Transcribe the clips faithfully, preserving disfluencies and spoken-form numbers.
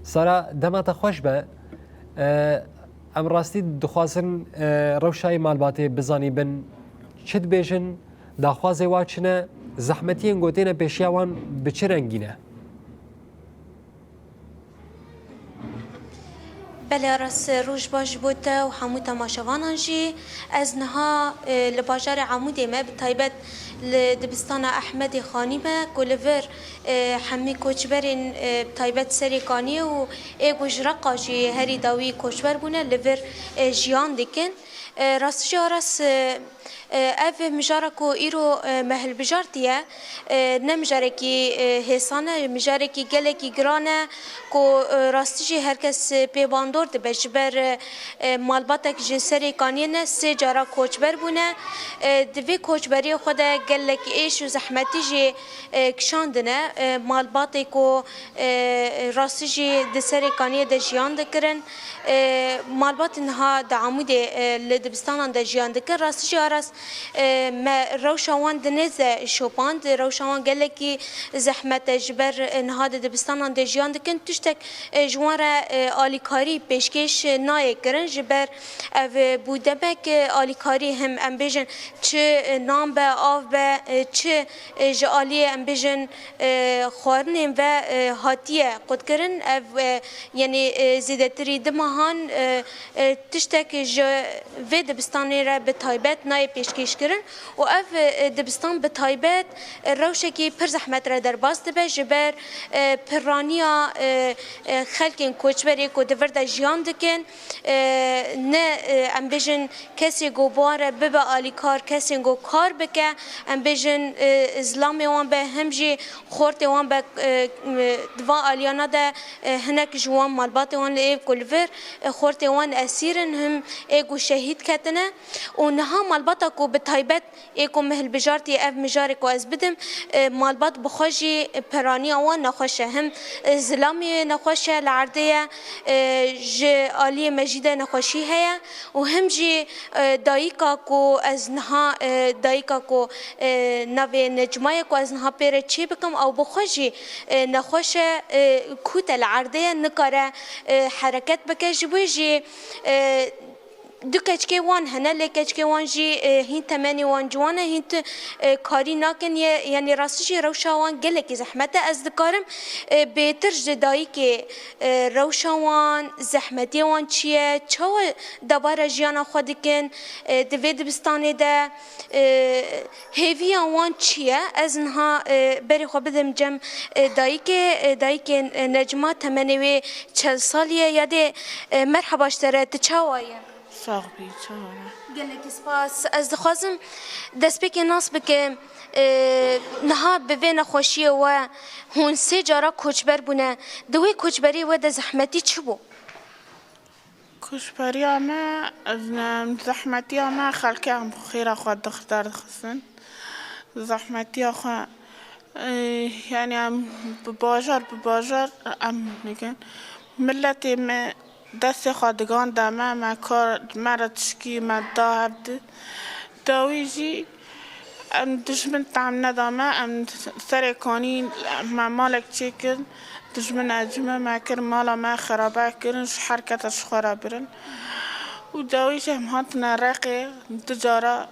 Sara, dema te xweş be. E, em rastî dixwazin, e, rewşa malbatê bizanîbin. Çi dibêjin? Daxwazê wa çi ne? Zehmetiyên ku têne pêşiya wan bi çi rengî ne? Belê Aras, roj baş ji bo te û hemû temaşevanan jî. Ez niha, e, li bajarê Amûdê me, bi taybet li dibistana Ehmedê Xanî me, ku li vir, e, hemî koçberên, e, bi taybet Serê Kaniyê û ê ku ji Reqa jî herî dawî koçber bûne, li vir, e, jiyan dikin. E, rastî jî Aras, e, e, ev mijara ku îro, e, me hilbijartiye, e, ne mijarekî, e, hêsan e, mijarekî gelekî giran e ku, e, rastî jî her kes, e, pê bandor dibe ji ber, e, e, malbatek ji Serê Kaniyê ne sê cara koçber bûne. E, di vê koçberiyê xwe de gelek êş û zehmetî jî, e, kişandine. E, malbatê ku, e, rastî jî di Serê Kaniyê de jiyan dikirin. E, malbatên niha di Amûdê, e, li dibistanan de jiyan dikin. Rastî jî Aras, e, me rewşa wan di nêz de şopand. Rewşa wan gelekî zehmet e ji ber, e, niha di dibistanan de jiyan dikin. Tiştek, e, ji wan re, e, alîkarî pêşkêş nayê kirin. Ji ber ev, e, bû demek, e, alîkarî him em bêjin çi, e, nan be, av be, e, çi, e, ji aliyê em bêjin, e, xwarinên ve, e, hatiye qutkirin. Ev, e, Yanî, e, zêdetirî du mehan, e, e, tiştek ji vê dibistanê re bi taybet nayê pêşkêşkirin û ev, e, dibistan bi taybet, e, rewşekî pir zehmet re derbas dibe ji ber, e, pirraniya, e, e, xelkên koçberê ku di vir de jiyan dikin, e, ne, e, em bêjin kesê ku bi wan re bibe alîkar, kesên ku kar bike, em bêjin, e, zilamê wan be, him jî xortê wan be, e, e, di van aliyana de, e, hinek ji wan malbatê wan li ê ku li vir, e, xortê wan esîr in, him ê ku şehîd ketine. Û niha malbata ku bi taybet ê ku min hilbijartiye ev mijarê ku ez bidim, e, malbat bi xwe jî piraniya wan nexweş e. Him, e, zilamê nexweş e, li erdê ye, e, ji aliyê me jî de nexweşî heye û him jî, e, dayika ku ez niha, e, dayika ku, e, navê Necma ye ku ez niha pê re çê bikim, ew bi xwe jî, e, nexweş e, e, kût e, li erdê ye, nikare, e, hereket bike. Ji bo jî, e, du keçikê wan hene, lê keçikê wan jî, e, hîn temenê wan ciwan e, hîn tu, e, karî nakin. Ye, yanî rastî jî rewşa wan gelekî zehmet e. Ez dikarim, e, bêtir ji dayikê, e, rewşa wan, zehmetiyê wan çi ye, çawa debara jiyana xwe dikin, e, di vê dibistanê de, e, hêviya wan çi ye? Ez niha, e, berê xwe bidim cem, e, dayikê, e, dayikê, e, Necma, temenê wê çel salî ye? Yadê, e, merheba ji te re, tu çawa ye? Sax bî, çawa ne? Gelekî spas. Ez dixwazim destpêkê nas bikim. E, niha bi vê nexweşiyê we hûn sê cara koçber bûne. Di wê koçberiyê we de zehmetî çi bû? Koçberiya me, ez ne, zehmetiya me xelkê em xêra xwe dix-, derdixistin. Zehmetiya xwe, e, yanî em bi bajar, bi bajar em dikin. Miletê me destê xwe diganda me, me kar, me re tişkî me da hev di. Dawî jî em dijmin tam neda me, em serê kanî me malek çêkir, dijmin ecime me kir, mala me xerabe kirin, ji her kete ji xwe re birin. Û dawî jî em hatine Reqê, du cara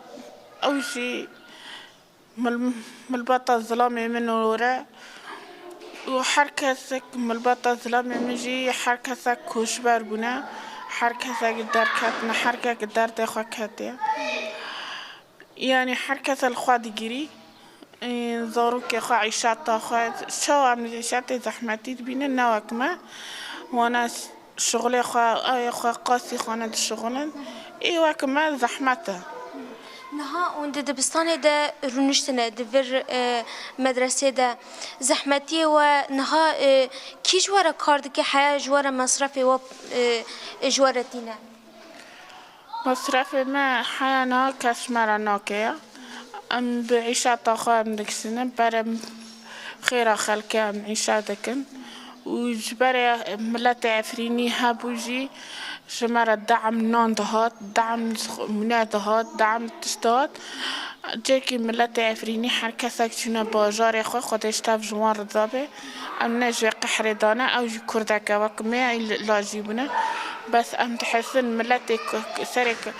ew jî Mil-, milbata zilamê min û re û her kesek milbata zilamê min jî her kesek koçber bûne, her kesek derketine, her kesek derdê xwe ketiye. Yanî her kes li xwe digirî, ê, zarokê xwe, îşeta xwe, çawa em îşetê zehmetî dibînin, ne wek me. Wana Şixulê xwe, ayê xwe qasî xwe ne dişixulin. Ê wek me zehmet e. Niha hûn di dibistanê de rûniştine, di vir, e, medresê de. Zehmetiyê we niha, e, kî ji we re kar dike, heya ji we re mesrefê we, e, ji we re tîne? Mesrefê me heya niha kes me re nake ya. Em bi îşeta xwe em dikişînin, berê xêra xelkê em îşe dikin. Û ji berê miletê Efrînî hebû jî ji me re dehm nan dihat, dehm mûne dihat, dehm tişt dihat. Cêkî miletê Efrînî her kesek çûne bajarê xwe, Xwedê ji tev ji wan riza be. Em ne ji wê qehrê dane, ew jî Kurdeke wek me, ey li, lajî bûne. Bes em dihesin miletê ku, ku serê ku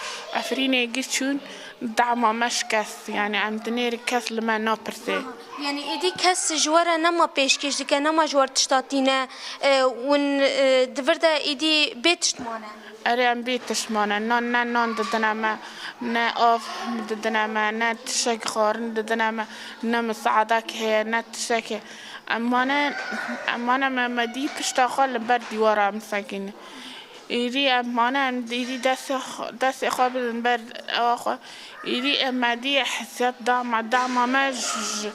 Efrînê gir çûn, dema me şikest. Yani em dinêrin kes li me napirse. Yanî êdî kes ji we re nema pêşkêş dike, nema ji we re tişta tîne, e, hûn, e, di vir de êdî bê tişt mane. Erê, em bê tişt mane. Nan, ne nan didine me, ne av didine me, ne tişek xwarin didine me, ne misaadek heye, ne tişek heye. Em mane, em mane me, me dî pişta xwe li ber dîwara em sekîne. Êdî em mane, em êdî destê xwe, destê xwe bidin ber ewa xwe. Êdî em me dî hesiyet dama, dama me ji, ji,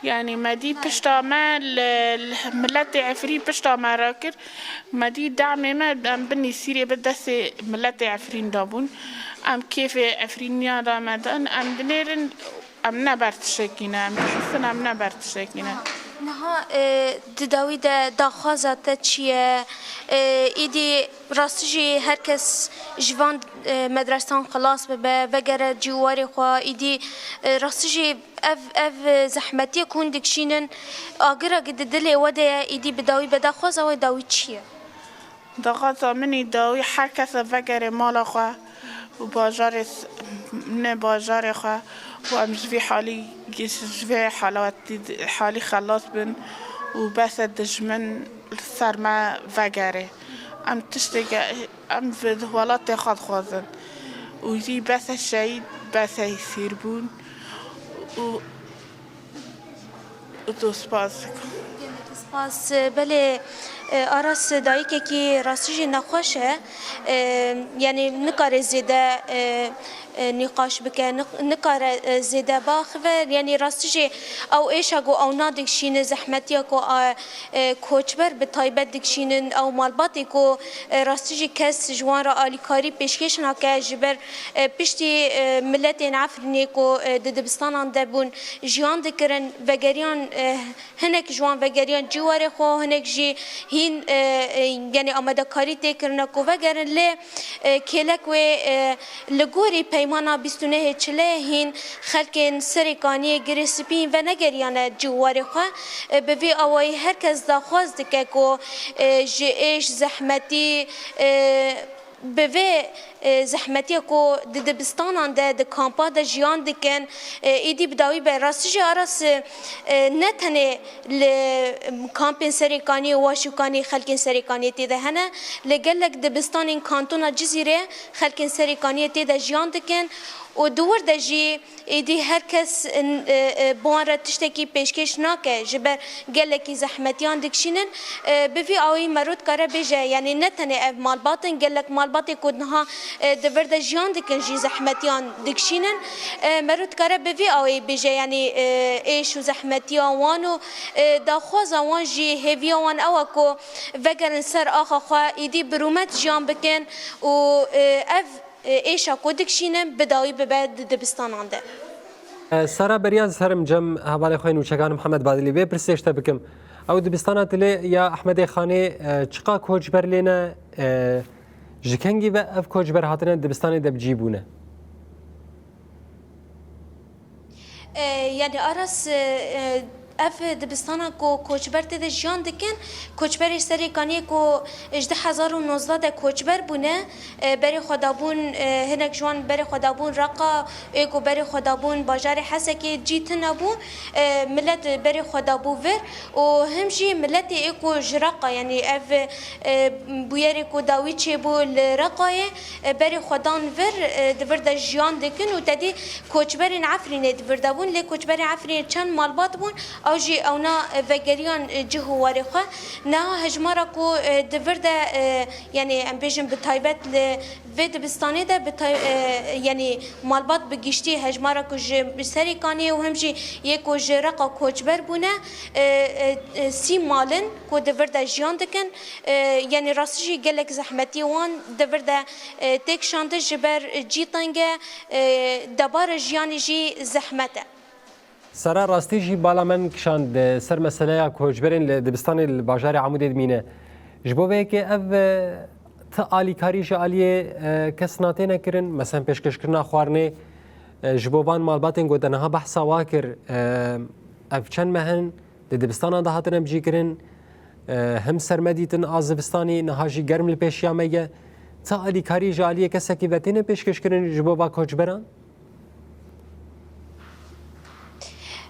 Yanî me dî pişta me li, li miletê Efrîn pişta me re kir. Me dî demê me em binî sîrê bi destê miletê Efrîn de bûn. Em kêfê Efrîniya de me din. Em dinêrin, em ne ber tişekî ne. Em dihisin em ne ber tişekî ne. Niha, e, di dawî de daxwaza te çi ye? E, êdî rastî jî her kes ji van, e, medresan xilas bibe, vegere cîwarê xwe, êdî, e, rastî jî Ev, ev zehmetiyê ku hûn dikişînin, agira ku di dilê we de ye, êdî bi dawî be, daxwaza we dawî çi ye? Daxwaza min î dawî her kes vegere mala xwe û bajarê s-, ne bajarê xwe û em ji vî halî, ji vê halawetî, halî xelas bin û bese dijmin li ser me vegere. Em tiştê ge-, Em ji welatê xwe dixwazin û jî bese şehîd, bese hîsîrbûn û û tu spas dikim. Gelekî spas. Belê, e, Aras dayikekî rastî jî nexweş e. E, yanî nikare zêde, e, e, nîqaş bike, nik-, nikare, e, zêde biaxive. Yanî rastî jî ew êşa ku ew nadikişîne, zehmetiya ku, e, e, koçber bi taybet dikişînin, ew malbatê ku, e, rastî jî kes ji wan re alîkarî pêşkêş nake, ji ber, e, piştî, e, miletên Efrînê ku, e, di dibistanan de bûn, jiyan dikirin, vegeriyan, e, hinek ji wan vegeriyan cîwarê xwe, hinek jî hîn, e, e, yanî amadekarî tê kirine ku vegerin, lê, e, kêlek wê, e, Li gorî peymana bîst û nehê Çileyê hîn xelkên Serêkaniyê Girê Spî venegeriyane ciwarê xwe. Bi vî awayî her kes daxwaz dike ku, e, ji êş, zehmetî, e, bi vê, e, zehmetiya ku di dibistanan de, di kampa de jiyan dikin, e, êdî bi dawî be. Rastî jî Aras, e, ne tenê li kampên Serêkaniyê û Waşûkanê xelkên Serêkaniyê tê de hene, li gelek dibistanên kantona Cizîrê xelkên Serêkaniyê tê de jiyan dikin û di wir de jî êdî her kes, e, e, bi wan re tiştekî pêşkêş nake, ji ber gelekî zehmetiyan dikişînin. E, bi vî awayî mero dikare bêje, yanî ne tenê ev malbat in, gelek malbatê ku niha, e, di vir de jiyan dikin jî zehmetiyan dikişînin. E, mero dikare bi vî awayî bêje, yanî, e, êş û zehmetiya wan û, e, daxwaza wan jî, hêviya wan ew e ku vegerin ser axa xwe, êdî bi rûmet jiyan bikin û, e, ev, e, êşa ku dikişînin bi dawî bibe di dibistanan de. E, Sara, beriya ez herim cem hevalê xwe yê nûçekan Mihemed Badilî, vê pirsê ji te bikim. Ew dibistana Tilê ya Ehmedê Xanê, e, çiqa koçber lê ne, e, ji kengî ve ev koçber hatine dibistanê de bi cî bûne? E, yanî Aras, e, ev dibistana ku koçber tê de jiyan dikin, koçberê Serêkaniyê ku ji du hezar û nozdeh de koçber bûne, e, berê xwe dabûn, e, hinek ji wan berê xwe dabûn Reqa, ê ku berê xwe dabûn bajarê Hesekê cî tune bû, e, milet berê xwe dabû vir û him jî miletê ê ku ji Reqa, yanî ev, e, bûyerê ku dawî çêbû li Reqayê, e, berê xwe dan vir, e, di vir de jiyan dikin û tedî koçberên Efrînê di vir de bûn, lê koçberên Efrînê çend malbat bûn, ew jî ewna, e, vegeriyan, e, cih û warê xwe. Niha hejmara ku, e, di vir de, e, yanî em bêjin bi taybet li vê dibistanê de bi tay-, e, yanî malbat bi giştî hejmara ku ji Serêkaniyê û him jî yê ku ji Reqa koçber bûne, e, e, e, sî mal in ku di vir de jiyan dikin. E, yanî rastî jî gelek zehmetiyê wan di vir de, e, tê kişandin ji ber cî teng e, e, debara jiyanê jî zehmet e. Sara, rastî jî bala min kişand ser meseleya koçberên li dibistanê li bajarê Amûdê dimîne. Ji bo vê yekê ev, e, ti alîkarî ji aliyê, e, kes natêne kirin, meselen pêşkêşkirina xwarinê, E, ji bo van malbatên ku te niha behsa wa kir, e, ev çend meh in di dibistanan de hatine bicîkirin, e, him serme dîtin a zivistanî, niha jî germ li pêşiya me ye. Ti alîkarî ji aliyê kesekî ve têne pêşkêşkirin ji bo va koçberan?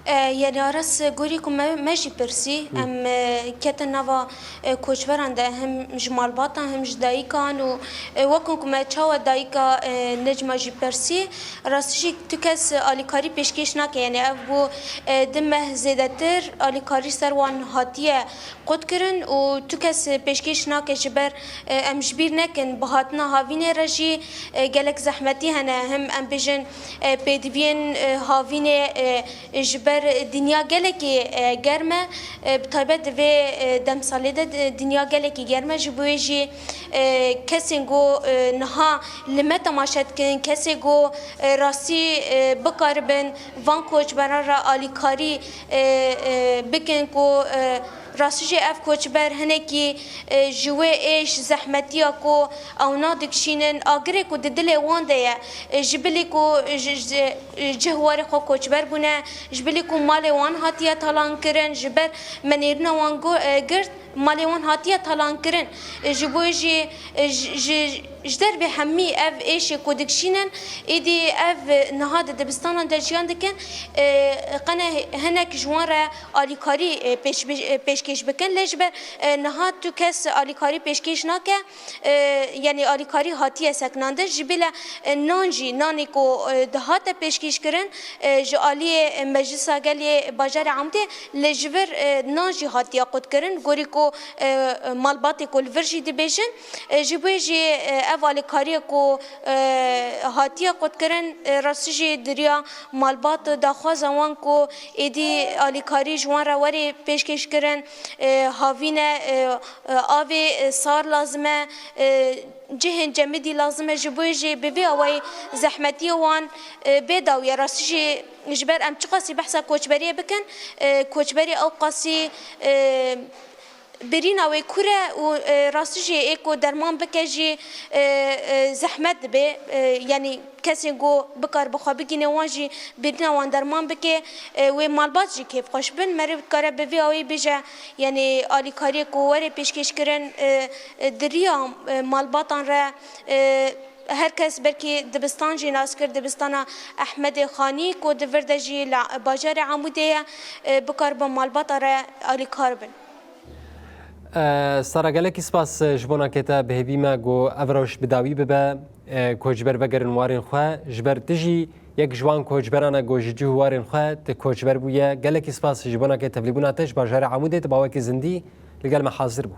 E, yani Aras, gorî ku me, me jî pirsî, em, e, ketin nava, e, koçberan de, him ji malbatan, him ji dayikan û, e, wekun ku me çawa dayika, e, Necma jî pirsî, rastî jî tu kes alîkarî pêşkêş nake. Yani ev bû, e, du meh zêdetir alîkarî ser wan hatiye qut kirin û tu kes pêşkêş nake ji ber, e, em ji bîr nekin, bi hatina havînê re jî, e, gelek zehmetî hene. Him em bêjin, e, pêdiviyên, e, havînê, e, ji ber dinya gelekî, e, germ e. E, bi taybet di vê, e, demsalê de di-, dinya gelekî germ e. Ji bo wê jî, e, kesên ku, e, niha li me temaşe dikin, kesê ku, e, rastî, e, bikaribin van koçberan re alîkarî, e, e, bikin ku, e, rastî jî ev koçber hinekî, e, ji wê êş zehmetiya ku ew nadikişînin, agirê ku di dilê wan de ye, e, ji bilî ku ji, ji, cih warê xwe koçber bûne, ji bilî ku malê wan hatiye talan kirin, ji ber me nêrîna wan go-, e, girt, malê wan hatiye talan kirin. E, ji bo jî, e, ji, ji, ji dervê hemî ev êşê ku dikişînin, êdî ev, e, niha di dibistanan de jiyan dikin, e, qene hinek ji wan re alîkarî, e, pêş-, e, pêşkêş bikin. Lê ji ber, e, niha tu kes alîkarî pêşkêş nake, e, yani alîkarî hatiye sekinandin. Ji bilî, e, nan jî, nanê ku, e, dihate pêşkêş kirin, e, ji aliyê, e, Meclisa Gelê Bajarê Amûdê, lê ji vir, e, nan jî hatiye qutkirin. Gorî ku, e, malbatê ku li vir jî dibêjin, e, ji bo jî, e, ev alîkariyê ku, e, hatiye qutkirin, e, rastî jî di riya malbat daxwaza wan ku êdî alîkarî ji wan re were pêşkêş kirin, e, havîne, e, e, avê, e, sar lazim e, e, cihên cemidî lazim e, ji bo jî bi vê awayî zehmetiyê wan, e, bê dawiye. Rastî jî ji ber em çiqasî behsa koçberiyê bikin, e, koçberî ew qasî, e, birîna wê kûr e û, e, rastî jî ê ku derman bike jî, e, e, zehmet dibe. E, yanî kesên ku bikar bi xwe bigîne wan jî birîna wan derman bike, e, wê malbat jî kêfxweş bin. Meriv dikare bi vî awayî bêje, yanî alîkariyê ku were pêşkêş kirin, e, e, di riya, e, malbatan re, e, her kes belkî dibistan jî nas kir, dibistana Ehmedê Xanî ku di vir de jî li bajarê Amûdê ye, e, bikar bi malbata re alîkar bin. E, Sara, gelekî spas, e, ji bona ke te bi hêvî me ku ev rewş bi dawî bibe, e, koçber vegerin warên xwe, ji ber tu jî yek ji wan koçberan e ku ji cih û warên xwe tu koçber bûye. Gelekî spas ji bona ke tevlîbûna te ji bajarê Amûdê, tu bawekî zindî li gel me hazir bû.